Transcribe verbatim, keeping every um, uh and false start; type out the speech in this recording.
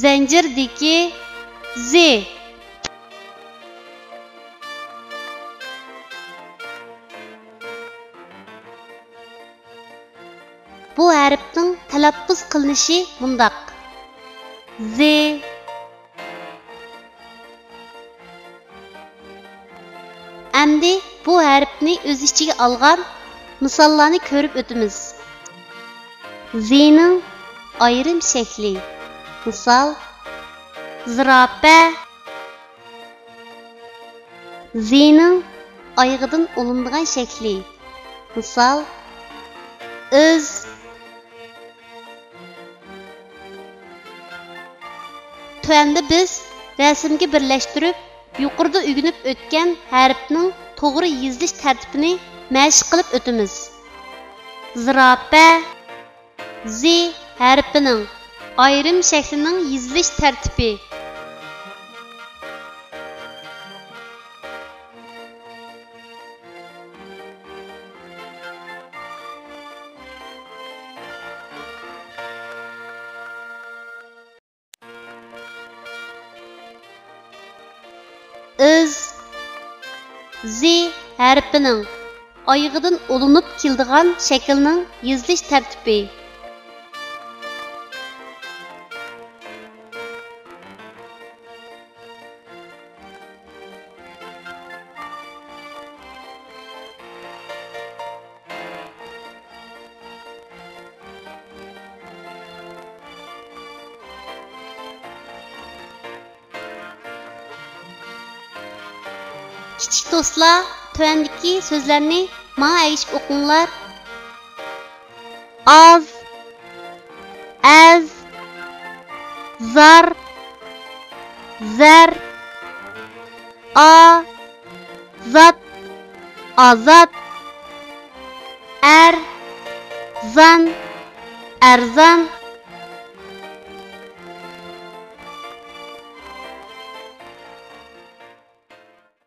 زەنجىردىكى زى. بۇ ھەرپنىڭ تەلەپپۇز قىلىنىشى مۇنداق: زى. ئەمدى بۇ ھەرپنى ئۆز ئىچىگە ئالغان مىساللارنى كۆرۈپ ئۆتىمىز. زىنىڭ ئايرىم شەكلى. مىسال، زىراپە. زىنىڭ ئايىغىدىن ئۇلىنىدىغان شەكلى. مىسال، ئىز. تۆۋەندە بىز رەسىمگە بىرلەشتۈرۈپ، يۇقىرىدا ئۆگىنىپ ئۆتكەن ھەرپنىڭ توغرا يېزىلىش تەرتىپىنى مەشىق قىلىپ ئۆتىمىز. زىراپە. زى ھەرپىنىڭ ئايرىم شەكلىنىڭ يېزىلىش تەرتىپى. ئىز. زى ھەرپىنىڭ ئايىغىدىن ئۇلىنىپ كېلىدىغان شەكىلنىڭ يېزىلىش تەرتىپى. كىچىك دوستلار، تۆۋەندىكى سۆزلەرنى ماڭا ئەگىشىپ ئوقۇڭلار. ئاز، ئەز، زار، زەر، ئا، زات، ئازاد، ئەر، زان، ئەرزان،